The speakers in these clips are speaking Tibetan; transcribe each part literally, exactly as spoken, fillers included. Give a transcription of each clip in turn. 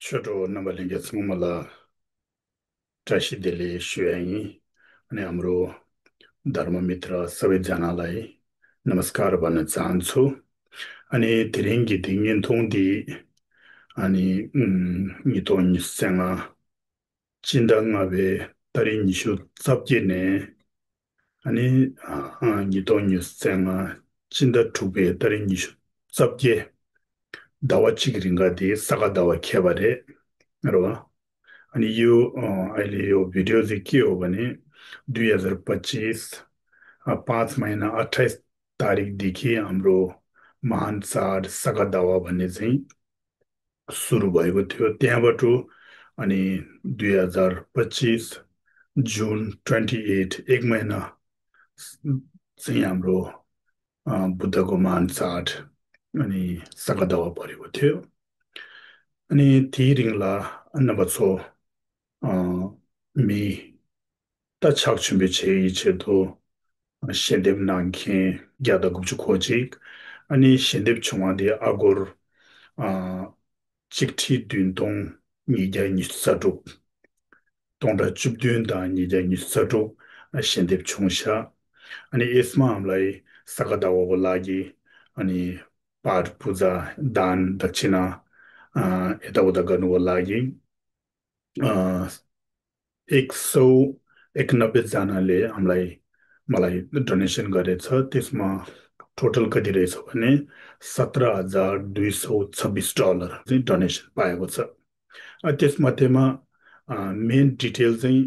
ཆོས་གྲོགས་རྣམ་པ་ལྷན་རྒྱས་ཚང་མ་ལ་བཀྲ་ཤིས་བདེ་ལེགས་ཞུ་ཡ་ཡིན། ཨ་ནི་ཨམ་རོ་དྷརྨ་མི་ཏྲ་སརྦ་ཛ་ནཱ་ལ་ཡི་ནམ་སྐར་བ་ན་ཙང་ཚུ། ཨ་ནི་དེ་རིང་གི་འདི་བརྙན་ཐུང་འདི་ཨ་ནི་ཨུམ་ཉིས་སྟོང་ཉི་ཤུ་རྩ་ལྔ་སྤྱི་ཟླ་ལྔ་པའི་ཏ་རིག་ཉི་ཤུ་རྩ་བརྒྱད་ནས་ཨ་ནི་ཨ་ཨ་ཉིས་སྟོང་ཉི་ཤུ་རྩ་ལྔ་སྤྱི་ཟླ་དྲུག་པའི་ཏ་རིག་ཉི་ཤུ་རྩ་བརྒྱད་ཟླ་བ་གཅིག་རིང་ག་དེ་ས་ག་ཟླ་བ་ཁེལ་བ་རེད། རེད་བ། ཨ་ནི་ཡོ་ཨ་ཨ་ལེ་ཡོ་བི་ཌིའོ་ཟིག་ཀི་ཡོ་བ་ནི་दुई हजार पच्चीस ཨ་पाँच महीना अट्ठाईस तारीख འདི་གི་ཨམ་རོ་མ་ཧན་སར་ས་ག་ཟླ་བ་བ་ནི་ཟིན། सुरु भएको थियो। त्यहाँबाट अनि दुई हजार पच्चिस जुन ट्वेन्टी एट एक महिना चाहिँ हाम्रो अ, बुद्धको महान चाड अनि सकादावा परेको थियो। अनि त्यही रिङला नम्बर छ अ, मे ད་ཕྱག་མཆོད་འབུལ་བྱེད་ཡི་ཆེད་དུ་ཞལ་འདེབས་གནང་མཁན་བརྒྱ་དང་དགུ་བཅུ་གོ་གཅིག་ཨ་ནི་ཞལ་འདེབས་བྱུང་བ་དེ་ཨ་སྒོར་ཨ་གཅིག་ཁྲི་བདུན་སྟོང་ཉིས་བརྒྱ་ཉི་ཤུ་རྩ་དྲུག་སྟོང་ཕྲག་བཅུ་བདུན་དང་ཉིས་བརྒྱ་ཉི་ཤུ་རྩ་དྲུག་ཞལ་འདེབས་བྱུང་ཤག་ཨ་ནི་ཨེས་མ་ཨམ་ལའི་ས་ག་ཟླ་བ་བོ་ལགས་ཀྱིས་ཨ་ནི་པཱཊ་པུ་ཛ་དཱན་དཀ་ཆི་ན་ཨ་ཨེ་ད་བུ་ད་ག་ནུ་བོ་ལགས་ཀྱིས་ཨ་एक सौ इक्यानब्बे जनाले हामीलाई मलाई डोनेसन गरेछ। त्यसमा टोटल कति रहेछ भने सत्र हजार दुई सौ छब्बिस डलर चाहिँ डोनेसन पाएको छ। अ, त्यसमध्येमा अ, मेन डिटेल चाहिँ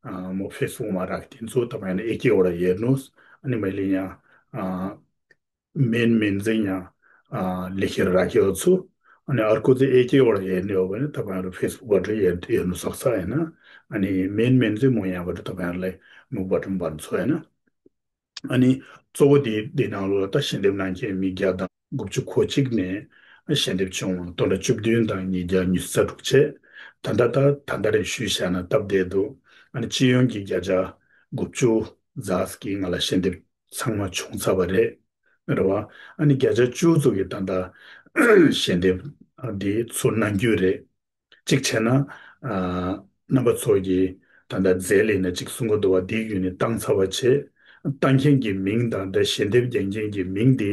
अ, म फेसबुकमा राखिदिन्छु, तपाईँहरूले एक एकवटा हेर्नुहोस्। अनि मैले यहाँ अ, मेन मेन चाहिँ यहाँ अ, लेखेर राखेको छु। अनि अर्को चाहिँ एक एकवटा हेर्ने हो भने तपाईँहरू फेसबुकबाट हेर् हेर्नु सक्छ, होइन? अनि मेन मेन चाहिँ म यहाँबाट तपाईँहरूलाई मुखबाट पनि भन्छु, होइन? अनि चौधि दिनालुलता ཤེས་ལྡན་གནང་མཁན་མི་བརྒྱ་དང་དགུ་བཅུ་གོ་གཅིག་ནས་ཞལ་འདེབས་བྱུང་བ་སྟོང་ཕྲག་བཅུ་བདུན་དང་ཉིས་བརྒྱ་ཉི་ཤུ་རྩ་དྲུག་བྱས། ད་ལྟ་ད་ད་ལྟ་རེ་ཞུས་བཞག་ན་སྟབས་བདེ་འདུག་ཨ་ནི་སྤྱི་ཡོངས་ཀྱི་བརྒྱ་ཆ་དགུ་བཅུ་ཛ་གི་ང་ལ་ཞལ་འདེབས་ཚང་མ་བྱུང་ཚར་བ་རེད། རེད་བ། ཨ་ནི་བརྒྱ་ཆ་བཅུ་ཙམ་གྱི་ད་ལྟ་ཞལ་འདེབས་འདི་ཚུར་གནང་རྒྱུ་རེད། གཅིག་བྱས་ན་ཨ་རྣམ་པ་ཚོ་གིས་ད་ལྟ་རྫས་ལས་ན་གཅིག་གསུང་གི་འདུག་བ། འདི་བརྒྱུད་ནས་བཏང་ཚར་བ་བྱས། བཏང་མཁན་གྱི་མིང་དང་ད་ཞལ་འདེབས་རྒྱག་མཁན་གྱི་མིང་འདི་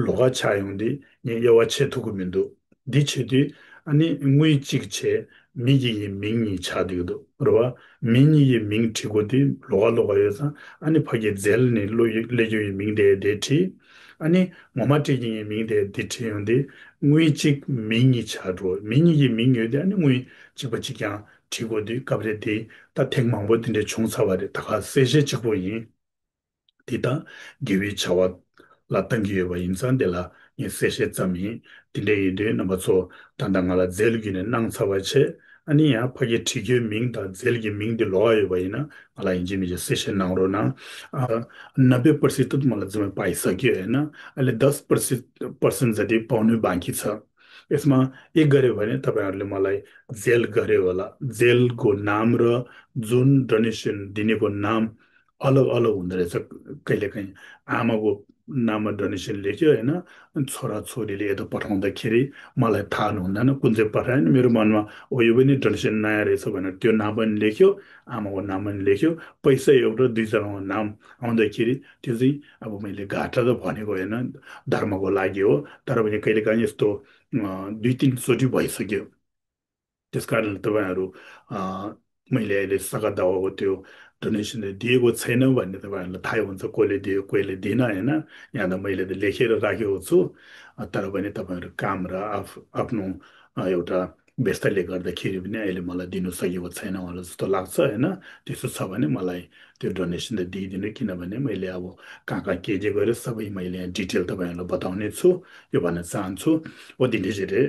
ལོགས་ཀ་ཆགས་ཡོང་དུས་ངས་དབྱེ་བ་ཕྱེ་ཐུབ་ཀྱི་མི་འདུག་འདི་བྱེད་དུས་ཨ་ནི་དངུལ་གཅིག་བྱས་མི་གཅིག་གི་མིང་གཉིས་ཆགས་བསྡད་ཀྱི་འདུག་རེད་བ། མི་གཉིས་ཀྱི་མིང་བྲིས་དགོས་དུས་ལོགས་ཀ་ལོགས་ཀ་ཡོད་ཙང་ཨ་ནི་ཕ་གི་རྫས་ལས་ནས་སླེབས་ཡོད་པའི་མིང་དེ་དེ་བྲིས། ཨ་ནི་ངོ་མ་བྲིས་ཀྱི་ཡིན་མིང་དེ་འདི་བྲིས་ཡོང་དུས་དངུལ་གཅིག་མིང་གཉིས་ཆགས་འགྲོ། མིང་གཉིས་ཀྱི་མིང་ཡོད་དུས་ཨ་ནི་དངུལ་གཅིག་པ་གཅིག་རྐྱང་བྲིས་དགོས་དུས་སྐབས་རེ་དེ་ད་ཐེངས་མང་པོ་དེ་འདྲ་བྱུང་ཚར་བ་རེད། ད་ག་གསལ་བཤད་གཅིག་པོ་ཡིན། དེ་ད་དགེ་བའི་བྱ་བ་ལ་བཏང་གི་ཡོད་པ་ཡིན་ཙང་དེ་ལ་ངས་གསལ་བཤད་ཙམ་ཡིན། དེ་འདྲ་ཡིན་དུས་རྣམ་པ་ཚོ་ད་ལྟ་ང་ལ་རྫས་ལ་བརྒྱུད་ནས་གནང་ཚར་བ་བྱས། ཨ་ནི་ཡང་ཕ་གི་བྲིས་རྒྱུའི་མིང་དང་རྫས་ཀྱི་མིང་དེ་ལོགས་ཀ་ཡོད་པ་ཡིན་ན་ང་ལ་ཡིན་གཅིག་མིན་གཅིག་གསལ་བཤད་གནང་རོགས་གནང་། ཨ་नब्बे प्रतिशत मलाई जम्मै पाइसक्यो, होइन? अहिले दस प्रतिशत पर्सेन्ट जति पाउनु बाँकी छ। यसमा एक गऱ्यो भने तपाईँहरूले मलाई जेल गऱ्यो होला। जेलको नाम र जुन डोनेसन दिनेको नाम अलग अलग हुँदो रहेछ। कहिलेकाहीँ आमाको नाममा डोनेसन लेख्यो, होइन? छोरा छोरीले यता पठाउँदाखेरि मलाई थाहा हुँदैन कुन चाहिँ पठायो नि। मेरो मनमा ओ यो पनि डोनेसन नयाँ रहेछ भनेर त्यो नाम पनि लेख्यो, आमाको नाम पनि लेख्यो। पैसा एउटा दुईजनाको नाम आउँदाखेरि त्यो चाहिँ अब मैले घाटा त भनेको होइन, धर्मको लागि हो। तर पनि कहिलेकाहीँ यस्तो अ, दुई तिनचोटि भइसक्यो। त्यस कारणले तपाईँहरू अ, मैले अहिले सकादावाको त्यो डोनेसन दिएको छैन भन्ने तपाईँहरूलाई थाहै हुन्छ, कसले दियो कसले दिएन, होइन? यहाँ त मैले त लेखेर राखेको छु। अ, तर पनि तपाईँहरू काम र आफ आफ्नो अ, एउटा व्यस्तले गर्दाखेरि पनि अहिले मलाई दिनु सकेको छैन होला जस्तो लाग्छ, होइन? त्यस्तो छ भने मलाई त्यो डोनेसन त दिइदिनु, किनभने मैले अब कहाँ कहाँ के के गरेँ सबै मैले यहाँ डिटेल तपाईँहरूलाई बताउने छु। यो भन्न चाहन्छु। हो दिनेशजी रे,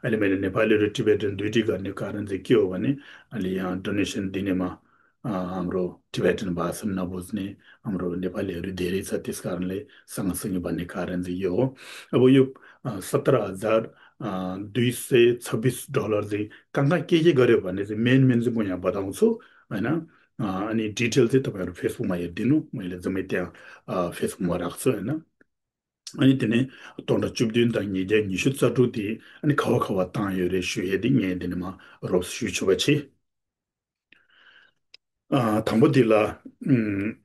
अहिले मैले नेपाली र टिबेटन दुइटै गर्ने कारण चाहिँ के हो भने अहिले यहाँ डोनेसन दिनेमा अ, हाम्रो टिबेटन भाषा नबुझ्ने हाम्रो नेपालीहरू धेरै छ, त्यस कारणले सँगसँगै भन्ने कारण चाहिँ यो हो। अब यो अ, सत्र हजार दुई सय छब्बिस डलर चाहिँ कहाँ कहाँ के के गर्यो भन्ने चाहिँ मेन मेन चाहिँ म यहाँ बताउँछु, होइन? अ, अनि डिटेल चाहिँ तपाईँहरू फेसबुकमा हेरिदिनु, मैले जम्मै त्यहाँ अ, फेसबुकमा राख्छु, होइन? ཨ་ནི་དེ་ནས་སྟོང་ཕྲག་བཅུ་བདུན་དང་ཉིས་བརྒྱ་ཉི་ཤུ་རྩ་དྲུག་དེ་ཨ་ནི་ག་བ་ག་བ་བཏང་ཡོད་རེད་ཞུ་ཡས་དེ་ངས་དེ་ནས་མ་རོབ་ཞུ་ཆོག་པ་བྱེད། ཨ། དང་པོ་འདི་ལ། ཨུམ།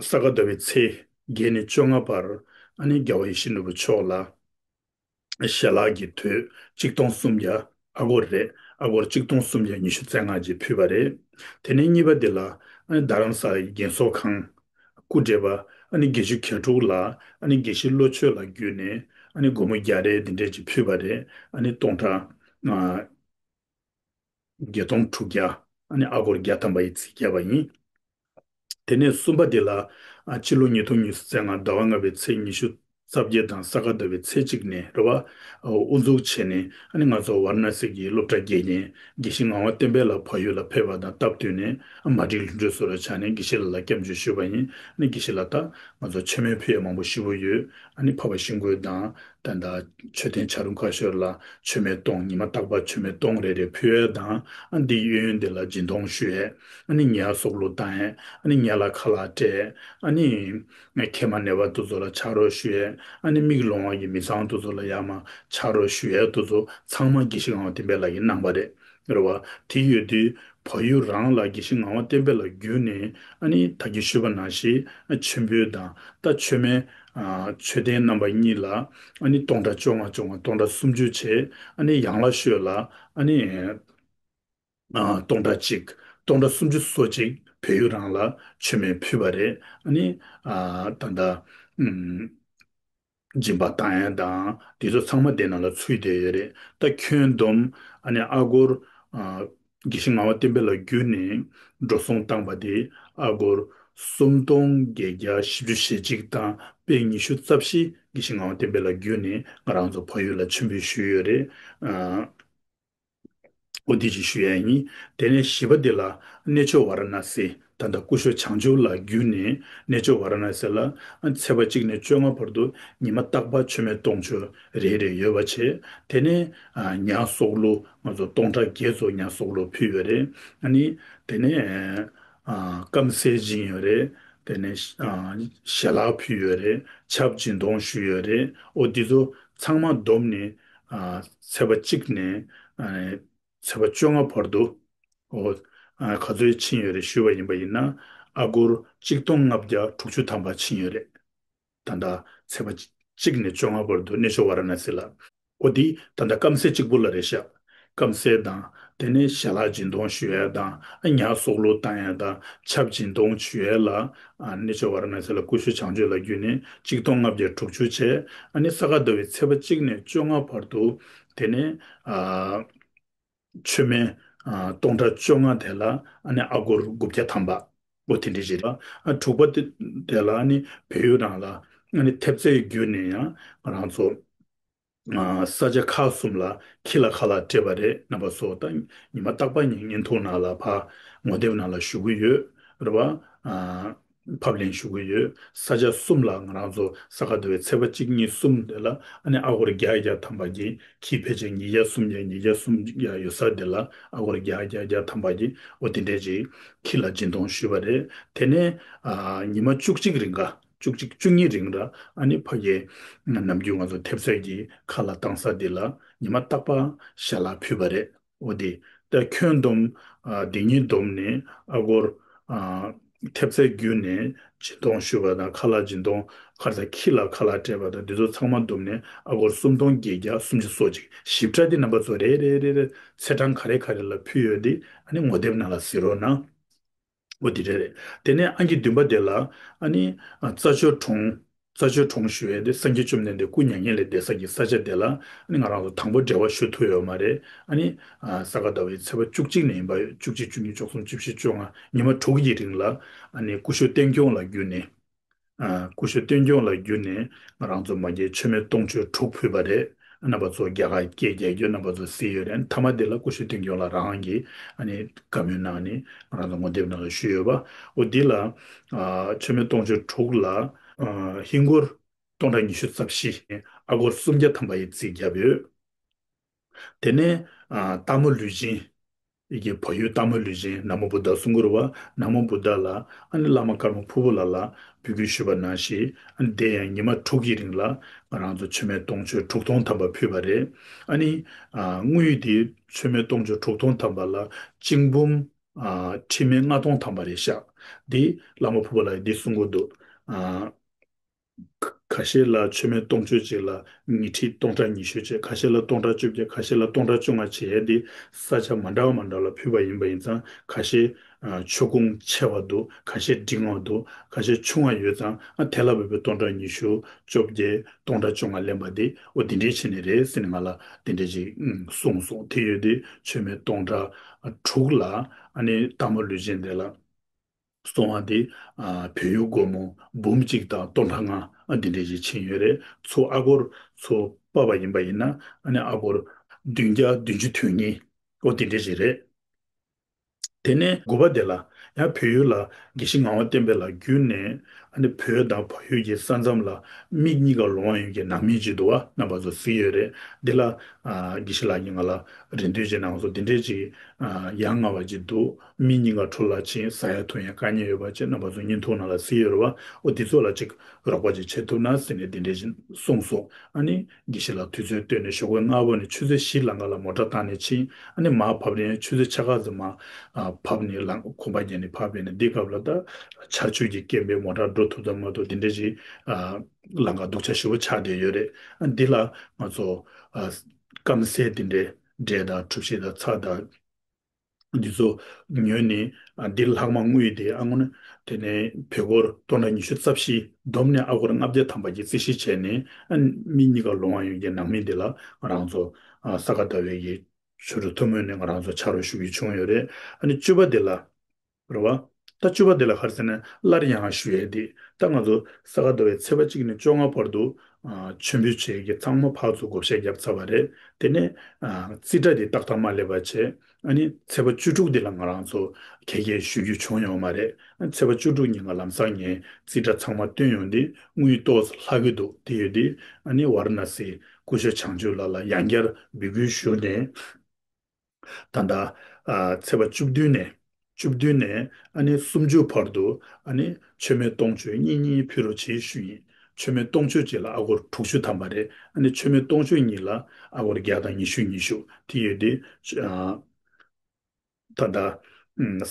ས་ག་ཟླ་བའི་ཚེས་བརྒྱད་ནས་བཅོ་ལྔ་བར་ཨ་ནི་རྒྱལ་བ་ཡིད་བཞིན་ནོར་བུ་མཆོག་ལ་ཞལ་ལག་གི་དོས་གཅིག་སྟོང་སུམ་བརྒྱ་ཨ་སྒོར་རེད། ཨ་སྒོར་གཅིག་སྟོང་སུམ་བརྒྱ་ཉི་ཤུ་རྩ་ལྔ་ཅིག་ཕུལ་བ་རེད། དེ་ནས་གཉིས་པ་འདི་ལ་ཨ་ནི་རྡ་རམ་ས་ལའི་རྒན་གསོ་ཁང་སྐུ་བགྲེས་པ་ཨ་ནི་དགེ་བཤེས་གྱ་ཕྲུག་ལ་ཨ་ནི་དགེ་བཤེས་བློ་ཆོས་ལ་བརྒྱུད་ནས་ཨ་ནི་སྒོར་མོ་བརྒྱ་རེ་འདི་འདྲས་ཅིག་ཕུལ་བ་རེད། ཨ་ནི་སྟོང་ཕྲག་ཨ། བརྒྱད་སྟོང་དྲུག་བརྒྱ་ཨ་ནི་ཨ་སྒོར་བརྒྱ་ཐམ་པ་ཡི་རྩིས་བརྒྱབ་པ་ཡིན། དེ་ནས་གསུམ་པ་དེ་ལ་ཨ་ཕྱི་ལོ་ཉིས་སྟོང་ཉི་ཤུ་རྩ་ལྔ་ཟླ་བ་ལྔ་པའི་ཚེས་ཉི་ཤུ་རྩ་བརྒྱད་དང་ས་ག་ཟླ་བའི་ཚེས་གཅིག་ནས་རེད་བ། ཨ་དབུ་འཛུགས་བྱས་ནས་ཨ་ནི་ང་ཚོ་ཝཱ་ར་ཎ་སི་གི་སློབ་གྲྭ་དགེ་རྒན་དགེ་བཤེས་ངག་དབང་བསྟན་འཕེལ་ལགས་བལ་ཡུལ་ལ་ཕེབས་པ་དང་སྟབས་བསྟུན་ནས་ཨ་མ་བསྒྲིགས་ལྷུན་གྲུབ་བཟོ་རོགས་བྱས་ནས་དགེ་བཤེས་ལགས་ལ་སྐྱབས་འཇུག་ཞུས་པ་ཡིན། ཨ་ནི་དགེ་བཤེས་ལགས་ད་ང་ཚོ་མཆོད་མེ་ཕུལ་ཡ་མང་པོ་ཞེ་པོ་ཡོད། ཨ་ནི་འཕགས་པ་ཤིང་ཀུན་དང་། ད་ལྟ་མཆོད་རྟེན་བྱ་རུང་ཁ་ཤོར་ལ་མཆོད་མེ་གཏོང་། ཉི་མ་རྟག་པར་མཆོད་མེ་གཏོང་རེ་རེ་ཕུལ་ཡས་དང་། ཨ་འདི་གཡས་གཡོན་དེ་ལ་སྦྱིན་གཏོང་ཞུ་ཡས། ཨ་ནི་ཉ་སྲོག་བླུ་བཏང་ཡས། ཨ་ནི་ཉ་ལ་ཁ་ལག་སྤྲད། ཨ་ནི་མཁལ་མ་ནད་པ་དེ་ཚོ་ལ་ཕྱག་རོགས་ཞུ་ཡས། ཨ་ནི་མིག་ལོང་བ་གི་མི་ཚང་དེ་ཚོ་ལ་ཡར་མར་ཕྱག་རོགས་ཞུ་ཡས་དེ་ཚོ་ཚང་མ་དགེ་བཤེས་ངག་དབང་བསྟན་འཕེལ་ལགས་ཀྱིས་གནང་བ་རེད། རེད་བ། དེ་ཡོད་དུས་བལ་ཡུལ་རང་ལ་དགེ་བཤེས་ངག་དབང་བསྟན་འཕེལ་ལགས་བརྒྱུད་ནས་ཨ་ནི་ད་གིན་ཞུས་པ་ནང་བཞིན་མཆོད་འབུལ་དང་ད་མཆོད་མེ། ཨ་མཆོད་རྟེན་རྣམ་པ་གཉིས་ལ་ཨ་ནི་སྟོང་ཕྲག་བཅོ་ལྔ་བཅོ་ལྔ་སྟོང་ཕྲག་སུམ་ཅུ་བྱས། ཨ་ནི་ཡང་ལ་ཤོད་ལ་ཨ་ནི་ཨ་སྟོང་ཕྲག་གཅིག་སྟོང་ཕྲག་སུམ་ཅུ་སོ་གཅིག་བལ་ཡུལ་རང་ལ་མཆོད་མེ་ཕུལ་བ་རེད། ཨ་ནི་ཨ་ད་ལྟ་ཨུམ། སྦྱིན་པ་བཏང་ཡས་དང་དེ་ཚོ་ཚང་མ་དེ་ནང་ལ་ཚུད་བསྡད་ཡོད་རེད། ད་ཁྱོན་བསྡོམས་ཨ་ནི་ཨ་སྒོར་ཨ་དགེ་བཤེས་ངག་དབང་བསྟན་འཕེལ་ལགས་བརྒྱུད་ནས་འགྲོ་སོང་བཏང་པ་དེ་ཨ་སྒོར་སུམ་སྟོང་བརྒྱད་བརྒྱ་བཞི་བཅུ་ཞེ་གཅིག་དང་པད་ཉི་ཤུ་རྩ་བཞི་དགེ་བཤེས་ངག་དབང་བསྟན་འཕེལ་ལགས་བརྒྱུད་ནས་ང་རང་ཚོ་བལ་ཡུལ་ལ་མཆོད་འབུལ་ཞུས་ཡོད་རེད། ཨ། འོ་དེ་ཅིག་ཞུ་ཡ་ཡིན། དེ་ནས་བཞི་པ་དེ་ལ་གནས་མཆོག་ཝཱ་ར་ཎ་སི། ད་ལྟ་སྐུ་ཞབས་བྱང་ཆུབ་ལགས་བརྒྱུད་ནས་གནས་མཆོག་ཝཱ་ར་ཎ་སི་ལ་ཚེས་པ་གཅིག་ནས་བཅོ་ལྔ་བར་དུ་ཉི་མ་རྟག་པར་མཆོད་མེ་གཏོང་ཆོག་རེ་རེ་ཡོད་པ་བྱས། དེ་ནས་ཨ་ཉ་སྲོག་བླུ་ང་ཚོ་སྟོང་ཕྲག་བརྒྱད་ཙམ་ཉ་སྲོག་བླུ་ཕུལ་ཡོད་རེད། ཨ་ནི་དེ་ནས་ཨ་སྐམ་སའི་སྦྱིན་ཡོད་རེད། དེ་ནས་ཨ་ཞལ་ལག་ཕུལ་ཡོད་རེད། ཆབ་སྦྱིན་གཏོང་ཞུས་ཡོད་རེད། འོ་འདི་ཚོ་ཚང་མ་བསྡོམས་ནས་ཨ་ཚེས་པ་གཅིག་ནས་ཨ་ཚེས་པ་བཅོ་ལྔ་བར་དུ་འོ་ཨ་ག་ཚོད་ཕྱིན་ཡོད་རེད་ཞུས་པ་ཡིན་པ་ཡིན་ན་ཨ་སྒོར་གཅིག་སྟོང་ལྔ་བརྒྱ་དྲུག་ཅུ་ཐམ་པ་ཕྱིན་ཡོད་རེད། ད་ལྟ་ཚེས་པ་གཅིག་ནས་བཅོ་ལྔ་བར་དུ་གནས་མཆོག་ཝཱ་ར་ཎ་སི་ལ། འོ་འདི་ད་ལྟ་སྐམ་སའི་གཅིག་པུ་ལ་རེད་ཤག་སྐམ་སའི་དང་དེ་ནས་ཞལ་ལག་སྦྱིན་གཏོང་ཞུ་ཡས་དང་ཨ་ཉ་སྲོག་བླུ་བཏང་ཡས་དང་ཆབ་སྦྱིན་གཏོང་ཞུ་ཡས་ལ་ཨ་གནས་མཆོག་ཝཱ་ར་ཎ་སི་ལ་སྐུ་ཞབས་བྱང་ཆུབ་ལགས་བརྒྱུད་ནས་གཅིག་སྟོང་ལྔ་བརྒྱ་དྲུག་ཅུ་བྱས། ཨ་ནི་ས་ག་ཟླ་བའི་ཚེས་པ་གཅིག་ནས་བཅོ་ལྔ་བར་དུ་དེ་ནས་ཨ་མཆོད་མེ་ཨ་སྟོང་ཕྲག་བཅོ་ལྔ་དེ་ལ་ཨ་ནི་ཨ་སྒོར་དགུ་བརྒྱ་ཐམ་པ་འོ་དེ་འདྲས་ཞིག་རེད། ཨ་དྲུག་པ་དེ་དེ་ལ་ཨ་ནི་བལ་ཡུལ་རང་ལ་ཨ་ནི་ཐེབས་རྩའི་བརྒྱུད་ནས་ཡང་ང་རང་ཚོ་ཨ་ས་ཆ་ཁག་གསུམ་ལ་ཁྱི་ལ་ཁ་ལག་སྤྲད་པ་རེད། རྣམ་པ་ཚོ་ད་ཉི་མ་རྟག་པར་ཉིན་བརྙན་ཐུང་ནང་ལ་ཕར་ངོ་དེབ་ནང་ལ་ཞུ་གི་ཡོད་རེད་བ། ཨ་ཕབ་ལེན་ཞུ་གི་ཡོད། ས་ཆ་གསུམ་ལ་ང་རང་ཚོ་ས་ག་ཟླ་བའི་ཚེས་པ་གཅིག་གཉིས་གསུམ་དེ་ལ་ཨ་ནི་ཨ་སྒོར་བརྒྱ་བརྒྱ་ཐམ་པ་གྱིས་ཁྱི་ཕལ་ཆེར་ཉིས་བརྒྱ་སུམ་བརྒྱ་ཉིས་བརྒྱ་སུམ་བརྒྱ་ཡོད་ས་དེ་ལ་ཨ་སྒོར་བརྒྱ་བརྒྱ་བརྒྱ་ཐམ་པ་གྱིས་འོ་དེ་འདྲས་ཅིག་ཁྱི་ལ་སྦྱིན་གཏོང་ཞུས་པ་རེད། དེ་ནས་ཨ་ཉི་མ་བཅུ་གཅིག་རིང་ག་བཅུ་གཅིག་བཅུ་གཉིས་རིང་ལ་ཨ་ནི་ཕ་གིའི་ནམ་རྒྱུན་ང་ཚོ་ཐེབས་རྩ་གི་ཁ་ལག་བཏང་ས་དེ་ལ་ཉི་མ་རྟག་པར་ཞལ་ལག་ཕུལ་བ་རེད། འོ་དེ་ད་ཁྱོན་བསྡོམས་ཨ་དེ་གཉིས་བསྡོམས་ནས་ཨ་སྒོར་ཨ་ཐེབས་རྩ་བརྒྱུད་ནས་སྦྱིན་གཏོང་ཞུས་པ་དང་ཁ་ལག་སྦྱིན་གཏོང་ཁ་ས་ཁྱི་ལ་ཁ་ལག་སྤྲད་པ་དང་དེ་ཚོ་ཚང་མ་བསྡོམས་ནས་ཨ་སྒོར་སུམ་སྟོང་བརྒྱད་བརྒྱ་སུམ་ཅུ་སོ་གཅིག་ཞིབ་ཕྲ་དེ་རྣམ་པ་ཚོ་རེ་རེ་རེ་རེ་ཚེས་གྲངས་ག་རེ་ག་རེ་ལ་ཕུལ་ཡོད་དེ་ཨ་ནི་ངོ་དེབ་ནང་ལ་གཟིགས་རོགས་གནང་། འོ་དེ་རེད་རེད། དེ་ནས་ཨང་ཀི་བདུན་པ་དེ་ལ་ཨ་ནི་ཨ་རྩྭ་མཆོག་གྲོང་རྩྭ་མཆོག་གྲོང་ཞུ་ཡས་དེ་སངས་རྒྱས་བཅོམ་ལྡན་འདས་སྐུ་མྱ་ངན་ལས་འདས་ས་གི་ས་ཆ་དེ་ལ་ཨ་ནི་ང་རང་ཚོ་དང་པོ་འབྲེལ་བ་ཞུ་ཐུབ་ཡོད་མ་རེད། ཨ་ནི་ཨ་ས་ག་ཟླ་བའི་ཚེས་པ་བཅུ་གཅིག་ནས་ཡིན་པ་བཅུ་གཅིག་བཅུ་གཉིས་བཅུ་གསུམ་བཅུ་བཞི་བཅོ་ལྔ་ཉི་མ་དྲུག་གི་རིང་ལ་ཨ་ནི་སྐུ་ཞབས་བསྟན་སྐྱོང་ལགས་བརྒྱུད་ནས། ཨ་སྐུ་ཞབས་བསྟན་སྐྱོང་ལགས་བརྒྱུད་ནས་ང་རང་ཚོ་མ་གིའི་མཆོད་མེ་གཏོང་མཆོད་དྲུག་ཕུལ་བ་རེད། རྣམ་པ་ཚོ་རྒྱ་གར་སྐད་རྒྱག་རྒྱུ་རྣམ་པ་ཚོ་གཟིགས་ཡོད་རེད། མཐའ་མ་དེ་ལ་སྐུ་ཞབས་བསྟན་སྐྱོང་ལགས་རང་གིས་ཨ་ནི་བཀའ་མོལ་གནང་ནས་ང་རང་ཚོ་ངོ་དེབ་ནང་ལ་ཞུས་ཡོད་པ། འོ་འདི་ལ་ཨ་མཆོད་མེ་གཏོང་མཆོད་དྲུག་ལ་ཨ་ཧིན་སྒོར་སྟོང་ཕྲག་ཉི་ཤུ་རྩ་བཞི་ཨ་སྒོར་སུམ་བརྒྱ་ཐམ་པ་ཡི་རྩིས་བརྒྱབ་ཡོད། དེ་ནས་ཨ་སྟག་མོ་ལུས་སྦྱིན། ཡི་གེ་བལ་ཡུལ་སྟག་མོ་ལུས་ཅན་ན་མོ་བུདྡྷ་གསུང་གི་རེད་བ། ན་མོ་བུདྡྷ་ལ་ཨ་ནི་བླ་མ་དཀར་མོ་ཕུར་བུ་ལ་ལ་འབོད་སྐུལ་ཞུས་པ་ནང་བཞིན་ཨ་ནི་དེ་ཡང་ཉི་མ་དྲུག་གི་རིང་ལ་ང་རང་ཚོ་མཆོད་མེ་སྟོང་མཆོད་དྲུག་སྟོང་ཐམ་པ་ཕུལ་བ་རེད། ཨ་ནི་ཨ་དངུལ་དེ་མཆོད་མེ་སྟོང་མཆོད་དྲུག་སྟོང་ཐམ་པ་ལ་གཅིག་འབུམ་ཨ་ཁྲི་སྨན་ལྔ་སྟོང་ཐམ་པ་རེད་ཤག་དེ་བླ་མ་ཕུར་བུ་ལ་འདི་གསུང་གི་འདུག་ཨ། ཁ་ཤས་ལ་མཆོད་མེ་སྟོང་མཆོད་གཅིག་ལ་ཉིས་ཁྲི་སྟོང་ཕྲག་ཉི་ཤུ་བྱས། ཁ་ཤས་ལ་སྟོང་ཕྲག་བཅོ་བརྒྱད། ཁ་ཤས་ལ་སྟོང་ཕྲག་བཅོ་ལྔ་བྱས་ཡས་དེ་ས་ཆ་མ་འདྲ་བ་མ་འདྲ་བ་ལ་ཕུལ་བ་ཡིན་པ་ཡིན་ཙང་། ཁ་ཤས་ཨ་མཆོད་ཀོང་ཆེ་བ་འདུག་ཁ་ཤས་འབྲིང་བ་འདུག་ཁ་ཤས་ཆུང་བ་ཡོད་ཙང་། ཨ་དེ་ལ་བབས་པའི་སྟོང་ཕྲག་ཉི་ཤུ། བཅོ་བརྒྱད། སྟོང་ཕྲག་བཅོ་ལྔ་ལེན་པ་དེ་འོ་དེ་འདྲས་བྱས་ནས་རེད་ཟེར་ནས་ང་ལ་དེ་འདྲས་ཅིག་ཨུམ་གསུངས་སོང་། དེ་ཡོད་དེ་མཆོད་མེ་སྟོང་ཕྲག་དྲུག་ལ་ཨ་ནི་སྟག་མོ་ལུས་ཅན་དེ་ལ། སོང་བ་དེ་ཨ་བོད་ཡུལ་སྒོར་མོ་འབུམ་གཅིག་དང་སྟོང་ཕྲག་ལྔ་ཨ་འདི་འདྲས་ཞིག་ཕྱིན་ཡོད་རེད། ཚུར་ཨ་སྒོར་ཚུར་ཕབ་པ་ཡིན་པ་ཡིན་ན་ཨ་ནི་ཨ་སྒོར་བདུན་བརྒྱ་བདུན་ཅུ་དོན་གཉིས་ཨོ་འདི་འདྲས་ཞིག་རེད། དེ་ནས་དགུ་པ་དེ་ལ་ཡང་བོད་ཡུལ་ལ་དགེ་བཤེས་ངག་དབང་བསྟན་འཕེལ་ལགས་བརྒྱུད་ནས་ཨ་ནི་བོད་དང་བལ་ཡུལ་གྱི་ས་མཚམས་ལ་མིག་གཉིས་ཀ་ལོང་བ་ཡོད་མཁན་ནང་མི་ཅིག་འདུག་བ། རྣམ་པ་ཚོ་གཟིགས་ཡོད་རེད། འདི་ལ་ཨ་དགེ་བཤེས་ལགས་ཀྱིས་ང་ལ་རེ་འདུན་བྱས་གནང་སོང་། འདི་འདྲས་ཅིག་ཨ་ཡ་ང་བ་ཅིག་འདུག་མི་གཉིས་ཀ་འཕྲོ་བརླག་ཕྱིན། ཟ་ཡ་འཐུང་ཡ་དཀའ་ངལ་ཡོད་པ་བྱས། རྣམ་པ་ཚོ་བརྙན་ཐུང་ནང་ལ་གཟིགས་ཡོད་རེད་བ། འོ་འདི་ཚོ་ལ་ཅིག་རོགས་པ་ཅིག་བྱེད་ཐུབ་ན་ཟེར་ནས་འདི་འདྲས་ཅིག་གསུངས་སོང་། ཨ་ནི་དགེ་བཤེས་ལགས་དུས་ཚོད་བཏོན་ནས་ཞོགས་པ་སྔ་པོ་ནས་ཆུ་ཚོད་བཞི་ལམ་ཁ་ལ་མོ་ཊ་བཏང་ནས་ཕྱིན། ཨ་ནི་མར་བབས་ནས་ཆུ་ཚོད་ཕྱེད་ཀ་ཙམ་མ་ཨ་བབས་ནས་ལམ་གོམ་པ་བརྒྱབ་ནས་ཕབ་པས་ནས། འདི་སྐབས་ལ་ད་ཆར་ཆུ་གི་རྐྱེན་པས་མོ་ཊ་འགྲོ་ཐུབ་དང་མ་ཐུབ་འདི་འདྲས་ཅིག་ཨ་ལམ་ཁ་སྡུག་ཅག་ཞེ་པོ་ཆགས་བསྡད་ཡོད་རེད། ཨ་འདི་ལ་ང་ཚོ་ཨ་སྐམ་སའི་འདི་འདྲའི་འབྲས་དང་གྲུ་བཞི་དང་ཚྭ་དང་འདི་ཚོ་ཉོས་ནས། ཨ་འདི་ལྷག་མ་དངུལ་དེ་ཨ་དངོས་གནས་དེ་ནས་བོད་སྒོར་སྟོང་ཕྲག་ཉི་ཤུ་རྩ་བཞི། བསྡོམས་ནས་ཨ་སྒོར་ལྔ་བརྒྱ་ཐམ་པ་གི་རྩིས་གཞི་བྱས་ནས། ཨ་མི་གཉིས་ཀ་ལོང་བ་ཡོད་མཁན་ནང་མི་འདི་ལ་ང་རང་ཚོ་ཨ་ས་ག་ཟླ་བའི་གི་ཆོ་འཕྲུལ་ཐུན་མོང་ནས་ང་རང་ཚོ་ཕྱག་རོགས་ཞུ་རྒྱུ་བྱུང་ཡོད་རེད། ཨ་ནི་བཅུ་པ་དེ་ལ། རེད་བ། ད་བཅུ་པ་དེ་ལ་ག་རེ་ཟེར་ན་སླར་ཡང་ཞུ་ཡས་དེ། ད་ང་ཚོ་ས་ག་ཟླ་བའི་ཚེས་པ་གཅིག་ནས་བཅོ་ལྔ་བར་དུ་ཨ་མཆོད་འབུལ་བྱེད་ཀྱི་ཚང་མ་ཕར་ཚུར་བགོ་བཤའ་བརྒྱབ་ཚར་བ་རེད། དེ་ནས་ཨ་རྩིས་ཁྲ་དེ་ཏག་ཏག་མ་སླེབས་པ་བྱས། ཨ་ནི་ཚེས་པ་བཅུ་དྲུག་དེ་ལ་ང་རང་ཚོ་གད་གད་ཞུ་རྒྱུ་བྱུང་ཡོད་མ་རེད། ཨ་ཚེས་པ་བཅུ་དྲུག་ཉིན་ང་ལམ་སང་ངས་རྩིས་ཁྲ་ཚང་མ་བཏོན་ཡོང་དུས་དངུལ་ཏོག་ཙམ་ལྷག་གི་འདུག་དེ་ཡོད་དུས་ཨ་ནི་ཝཱ་ར་ཎ་སི་སྐུ་ཞབས་བྱང་ཆུབ་ལགས་ལ་ཡང་བསྐྱར་འབོད་སྐུལ་ཞུས་ནས། ད་ལྟ་ཨ་ཚེས་པ་བཅུ་བདུན་ནས་བཅུ་བདུན་ནས་ཨ་ནི་སུམ་ཅུ་བར་དུ་ཨ་ནི་མཆོད་མེ་སྟོང་མཆོད་གཉིས་གཉིས་ཕུལ་རོགས་བྱེད་ཞུས་ཡིན། མཆོད་མེ་སྟོང་མཆོད་གཅིག་ལ་ཨ་སྒོར་དྲུག་ཅུ་ཐམ་པ་རེད། ཨ་ནི་མཆོད་མེ་སྟོང་མཆོད་གཉིས་ལ་ཨ་སྒོར་བརྒྱ་དང་ཉི་ཤུ་ཉི་ཤུ་དེ་ཡོད་དེ། ཨ་ད་ལྟ་ཨ་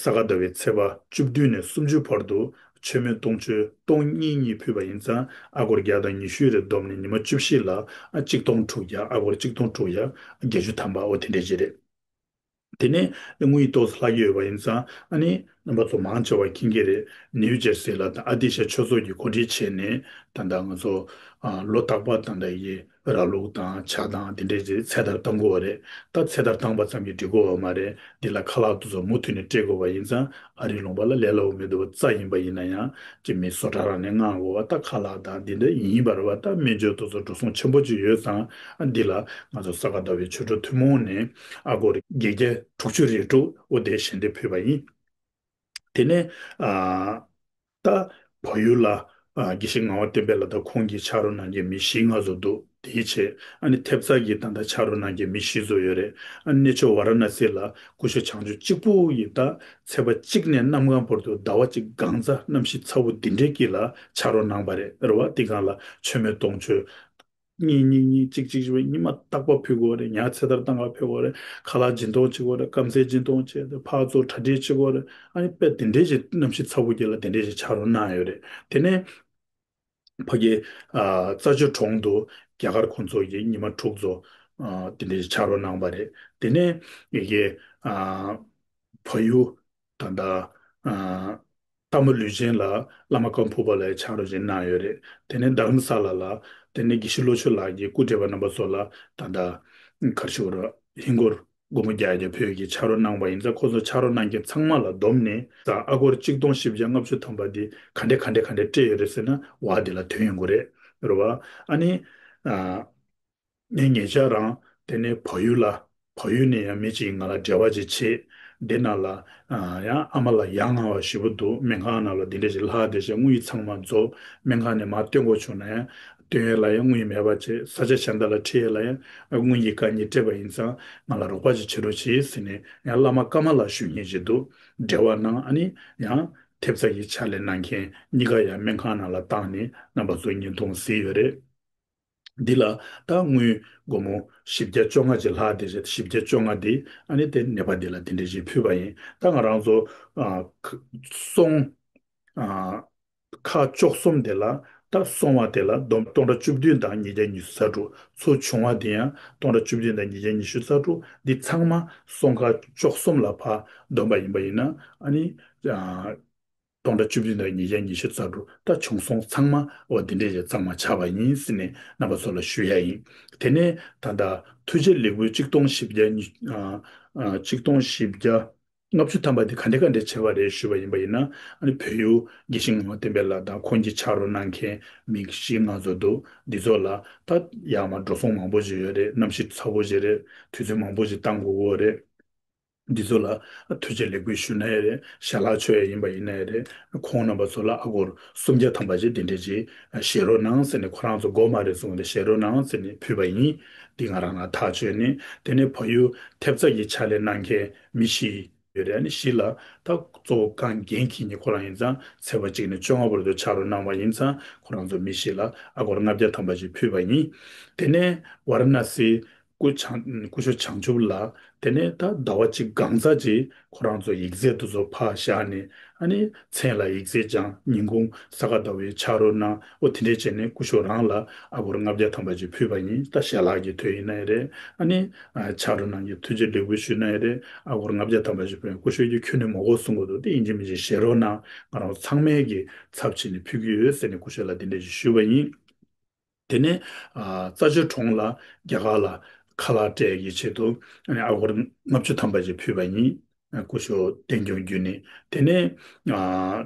ས་ག་ཟླ་བའི་ཚེས་པ་བཅུ་བདུན་ནས་སུམ་ཅུ་བར་དུ་མཆོད་མེ་སྟོང་མཆོད་སྟོང་གཉིས་གཉིས་ཕུལ་བ་ཡིན་ཙང་ཨ་སྒོར་བརྒྱ་དང་ཉི་ཤུ་རེ་བསྡོམས་ནས་ཉི་མ་བཅུ་བཞི་ལ་ཨ་གཅིག་སྟོང་དྲུག་བརྒྱ། ཨ་སྒོར་གཅིག་སྟོང་དྲུག་བརྒྱ་བརྒྱད་ཅུ་ཐམ་པ་འོ་དེ་འདྲས་ཅིག་རེད། དེ་ནས་དངུལ་ཏོག་ཙམ་ལྷག་གི་ཡོད་པ་ཡིན་ཙང་ཨ་ནི་རྣམ་པ་ཚོ་མང་ཆེ་བ་མཁྱེན་གྱི་རེད། ནིའུ་ཇར་སི་ལ་དང་ཨ་ཏི་ཤ་ཆོས་ཚོགས་ཀྱིས་གོ་སྒྲིག་བྱས་ནས་ད་ལྟ་ང་ཚོ་ཨ་ལོ་རྟག་པར་ད་ལྟ་ཡི་ར་ལུག་དང་ཇ་དང་དེ་འདྲས་ཅིག་ཚེ་ཐར་བཏང་དགོས་པ་རེད། ད་ཚེ་ཐར་བཏང་པ་ཙམ་གྱིས་འགྲིག་གི་ཡོད་མ་རེད། འདི་ལ་ཁ་ལག་དེ་ཚོ་མུ་མཐུད་ནས་སྤྲད་དགོས་པ་ཡིན་ཙང་ཨ་རིའི་ལུང་པ་ལ་ལས་སླ་པོ་མི་འདུག་པ། རྩྭ་ཡིན་པ་ཡིན་ན་ཡང་ཅིག་མི་བཟོ་གྲྭ་རང་ནས་མངགས་དགོས་པ། ད་ཁ་ལག་དང་འདི་འདྲ་ཡིན་པ་རེད་པ། ད་སྨན་བཅོས་དེ་ཚོ་འགྲོ་སོང་ཆེན་པོ་ཅིག་ཡོད་ཙང་ཨ་འདི་ལ་ང་ཚོ་ས་ག་ཟླ་བའི་ཆོ་འཕྲུལ་ཐུན་མོང་ནས་ཨ་སྒོར་བརྒྱད་བརྒྱ་དྲུག་ཅུ་རེ་དྲུག་འོ་དེ་ཞལ་འདེབས་ཕུལ་བ་ཡིན། དེ་ནས་ཨ་ད་བལ་ཡུལ་ལ་ཨ་དགེ་བཤེས་ངག་དབང་བསྟན་འཕེལ་ལགས་དང་ཁོང་གི་ཕྱག་རོགས་གནང་མཁན་མི་བཞི་ལྔ་ཙམ་འདུག་དེའི་ཆེད་ཨ་ནི་ཐེབས་རྩ་གི་ད་ལྟ་ཕྱག་རོགས་གནང་མཁན་མི་བཞི་ཙམ་ཡོད་རེད། ཨ་ནི་གནས་མཆོག་ཝཱ་ར་ཎ་སི་ལ་སྐུ་ཞབས་བྱང་ཆུབ་གཅིག་པུ་ཡིས་ད་ཚེས་པ་གཅིག་ནས་གནམ་གང་བར་དུ་ཟླ་བ་གཅིག་གང་ཚ་གནམ་གཤིས་ཚ་པོ་འདི་འདྲའི་དཀྱིལ་ལ་ཕྱག་རོགས་གནང་བ་རེད། རེད་བ། དེ་སྒང་ལ་མཆོད་མེ་སྟོང་མཆོད་གཉིས་གཉིས་གཉིས་གཅིག་གཅིག་བྱས་ཉི་མ་རྟག་པར་ཕུལ་དགོས་རེད། ཉ་ཚེ་ཐར་བཏང་ག་ཕེབས་དགོས་རེད། ཁ་ལག་སྦྱིན་གཏོང་བྱེད་དགོས་རེད། སྐམ་སའི་སྦྱིན་གཏོང་བྱེད་དེ་ཕར་ཚུར་གྲ་སྒྲིག་བྱེད་དགོས་རེད། ཨ་ནི་དཔེ་དེ་འདྲའི་ཞིག་གནམ་གཤིས་ཚ་པོ་དཀྱིལ་ལ་དེ་འདྲའི་ཞིག་ཕྱག་རོགས་གནང་ཡོད་རེད། དེ་ནས་ཕ་གི་ཨ་རྩྭ་མཆོག་གྲོང་དུ་རྒྱ་གར་ཁོང་ཚོ་གིས་ཉི་མ་དྲུག་ཙམ་ཨ་དེ་འདྲའི་ཞིག་ཕྱག་རོགས་གནང་བ་རེད། དེ་ནས་ཡི་གེ་ཨ་བལ་ཡུལ་ད་ལྟ་ཨ་སྟག་མོ་ལུས་ཅན་ལ་བླ་མ་ཀརྨ་ཕུར་པ་ལགས་ཀྱིས་ཕྱག་རོགས་ཅིག་གནང་ཡོད་རེད། དེ་ནས་རྡ་རམ་ས་ལ་ལ་དེ་ནས་དགེ་བཤེས་བློ་ཆོས་ལགས་ཀྱིས་སྐུ་བགྲེས་པ་རྣམ་པ་ཚོ་ལ་ད་ལྟ་ག་རེ་ཞུ་དགོས་རེད། ཧིན་སྒོར་སྒོར་མོ་བརྒྱ་བརྒྱ་ཕུལ་གྱི་ཕྱག་རོགས་གནང་བ་ཡིན་ཙང་ཁོ་ཚོ་ཕྱག་རོགས་གནང་མཁན་ཚང་མ་ལ་བསྡོམས་ནས་ད་ཨ་སྒོར་གཅིག་སྟོང་བཞི་བརྒྱ་ལྔ་བཅུ་ཐམ་པ་འདི་ག་འདྲས་ག་འདྲས་ག་འདྲས་སྤྲད་ཡོད་རེད་ཟེར་ན་བ་འདི་ལ་དོན་ཡོང་གི་རེད། རེད་བ། ཨ་ནི་ཨ། ངས་ངེད་ཅག་རང་དེ་ནས་བལ་ཡུལ་ལ་བལ་ཡུལ་ནས་ཡང་མི་གཅིག་ང་ལ་འབྲེལ་བ་ཅིག་བྱེད། འདི་ནང་ལ་ཨ་ཡང་ཨ་མ་ལ་ཡ་ང་བ་ཞེ་པོ་འདུག་སྨན་ཁང་ནང་ལ་འདི་འདྲ་ཞིག་ལྷག་བསྡད་བྱས་དངུལ་ཚང་མ་རྫོགས། སྨན་ཁང་ནས་མར་བཏོན་དགོས་བྱུང་ན་ཡང་ སྟོན་ཡས་ལ་ཡང་དངུལ་མེད་པ་བྱས། ས་ཆ་གཞན་དག་ལ་ཁྲིད་ཡས་ལ་ཡང་དངུལ་གྱི་དཀའ་ངལ་འཕྲད་པ་ཡིན་ཙང་། ང་ལ་རོགས་པ་ཅིག་བྱེད་རོགས་བྱེད་ཟེར་ནས་ཡང་བླ་མ་ཀརྨ་ལ་ཞུ་མཁན་ཅིག་འདུག་འབྲེལ་བ་གནང་། ཨ་ནི་ཡང་ཐེབས་རྩ་གི་ཕྱག་ལས་གནང་མཁན་གཉིས་ཀ་ཡང་སྨན་ཁང་ནང་ལ་བཏང་ནས་རྣམ་པ་ཚོ་བརྙན་ཐུང་གཟིགས་ཡོད་རེད། འདི་ལ་ད་དངུལ་སྒོར་མོ་བཞི་བརྒྱ་བཅོ་ལྔ་ཅིག་ལྷག་བསྡད་རེད། བཞི་བརྒྱ་བཅོ་ལྔ་འདི་ཨ་ནི་དེ་ནད་པ་འདི་ལ་འདི་འདྲ་ཞིག་ཕུལ་བ་ཡིན། ད་ང་རང་ཚོ་ཨ་ཁ་སོང་ཨ་ཁག་བཅུ་གསུམ་དེ་ལ། ད་སོང་བ་དེ་ལ་བསྡོམས་སྟོང་ཕྲག་བཅུ་བདུན་དང་ཉིས་བརྒྱ་ཉི་ཤུ་རྩ་དྲུག་ཚུར་བྱུང་བ་དེ་ཡང་སྟོང་ཕྲག་བཅུ་བདུན་དང་ཉིས་བརྒྱ་ཉི་ཤུ་རྩ་དྲུག་འདི་ཚང་མ་སོང་ཁག་བཅུ་གསུམ་ལ་ཕར་བསྡོམས་པ་ཡིན་པ་ཡིན་ན། ཨ་ནི་ཨ་སྟོང་ཕྲག་བཅུ་བདུན་དང་ཉིས་བརྒྱ་ཉི་ཤུ་རྩ་དྲུག་ད་བྱུང་སོང་ཚང་མ་འོ་འདི་འདྲས་ཀྱི་གཙང་མ་ཆགས་པ་ཡིན་ཟེར་ནས་རྣམ་པ་ཚོ་ལ་ཞུ་ཡ་ཡིན། དེ་ནས་ད་ལྟ་ཐུགས་རྗེ་ལེགས་འབུལ་གཅིག་སྟོང་བཞི་བརྒྱ་ཉི་ཨ་ཨ་གཅིག་སྟོང་བཞི་བརྒྱ་ལྔ་བཅུ་ཐམ་པ་དེ་ག་འདྲ་ག་འདྲ་བྱས་པ་རེད་ཞུས་པ་ཡིན་པ་ཡིན་ན། ཨ་ནི་བོད་ཡུལ་དགེ་བཤེས་ངག་དབང་བསྟན་འཕེལ་ལགས་དང་ཁོང་གིས་ཕྱག་རོགས་གནང་མཁན་མི་བཞི་ལྔ་ཙམ་འདུག་འདི་ཚོ་ལ་ད་ཡར་མར་འགྲོ་སོང་མང་པོ་ཞིག་ཡོད་རེད། གནམ་གཤིས་ཚ་པོ་ཞིག་རེད། དུས་ཚོད་མང་པོ་ཞིག་བཏང་དགོས་ཀྱི་ཡོད་རེད། འདི་ཚོ་ལ་ཐུགས་རྗེ་ལེགས་འབུལ་ཞུ་ན་ཡང་རེད། ཞལ་ལག་མཆོད་ཡས་ཡིན་པ་ཡིན་ན་ཡང་རེད། ཁོང་རྣམ་པ་ཚོ་ལ་ཨ་སྒོར་སུམ་བརྒྱ་ཐམ་པ་ཞིག་དེ་འདྲས་ཅིག་བཞེས་རོགས་གནང་ཟེར་ནས། ཁོ་རང་ཚོ་དགོས་མ་རེད་གསུངས་ཏེ་བཞེས་རོགས་གནང་ཟེར་ནས་ཕུལ་བ་ཡིན། འདི་ང་རང་ལ་ཐག་ཆོད་ནས། དེ་ནས་བལ་ཡུལ་ཐེབས་རྩ་གི་ཕྱག་ལས་གནང་མཁན་མི་བཞི་ཡོད་རེད། ཨ་ནི་བཞི་ལ་ད་གཙོ་བོ་རྐང་འགན་འཁྱེར་མཁན་ཁོ་རང་ཡིན་ཙང་། ཚེས་པ་གཅིག་ནས་བཅོ་ལྔ་བར་དུ་ཕྱག་རོགས་གནང་བ་ཡིན་ཙང་། ཁོ་རང་ཚོ་མི་བཞི་ལ་ཨ་སྒོར་ལྔ་བརྒྱ་ཐམ་པ་ཞིག་ཕུལ་བ་ཡིན། དེ་ནས་ཝཱ་ར་ཎ་སི་སྐུ་བྱང་སྐུ་ཞབས་བྱང་ཆུབ་ལགས། དེ་ནས་ད་ཟླ་བ་གཅིག་གང་ཚ་ཅིག་ཁོ་རང་ཚོ་ཡིག་ཚད་དེ་ཚོ་ཕར་བཞག་ནས། ཨ་ནི་མཚན་ལ་ཡིག་ཚད་སྦྱངས། ཉིན་གུང་ས་ག་ཟླ་བའི་ཕྱག་རོགས་གནང་། འོ་དེ་འདྲས་བྱས་ནས་སྐུ་ཞབས་རང་ལ་ཨ་སྒོར་ལྔ་བརྒྱ་ཐམ་པ་ཅིག་ཕུལ་བ་ཡིན། ད་ཞལ་ལག་གི་དོན་ཡིན་ན་ཡང་རེད། ཨ་ནི་ཨ་ཕྱག་རོགས་གནང་གི་ཐུགས་རྗེ་ལེགས་འབུལ་ཞུས་ན་ཡང་རེད། ཨ་སྒོར་ལྔ་བརྒྱ་ཐམ་པ་ཅིག་ཕུལ་ཡིན། སྐུ་ཞབས་ཀྱིས་ཁྱོན་ནས་མི་དགོས་གསུང་གི་འདུག་དེ་ཡིན་གཅིག་མིན་གཅིག་བཞེས་རོགས་གནང་། ང་རང་ཚང་མས་ཀྱི་ཚབ་བྱས་ནས་ཕུལ་གྱི་ཡོད་ཟེར་ནས་སྐུ་ཞབས་ལ་དེ་འདྲས་ཞིག་ཞུས་པ་ཡིན། དེ་ནས་ཨ་རྩྭ་མཆོག་གྲོང་ལ་རྒྱ་གར་ལ་ཁ་ལག་སྤྲད་ཀྱི་ཆེད་དུ་ཨ་ནི་ཨ་སྒོར་ལྔ་བཅུ་ཐམ་པ་ཞིག་ཕུལ་བ་ཡིན། ཨ་སྐུ་ཞབས་བསྟན་སྐྱོང་བརྒྱུད་ནས། དེ་ནས་ཨ་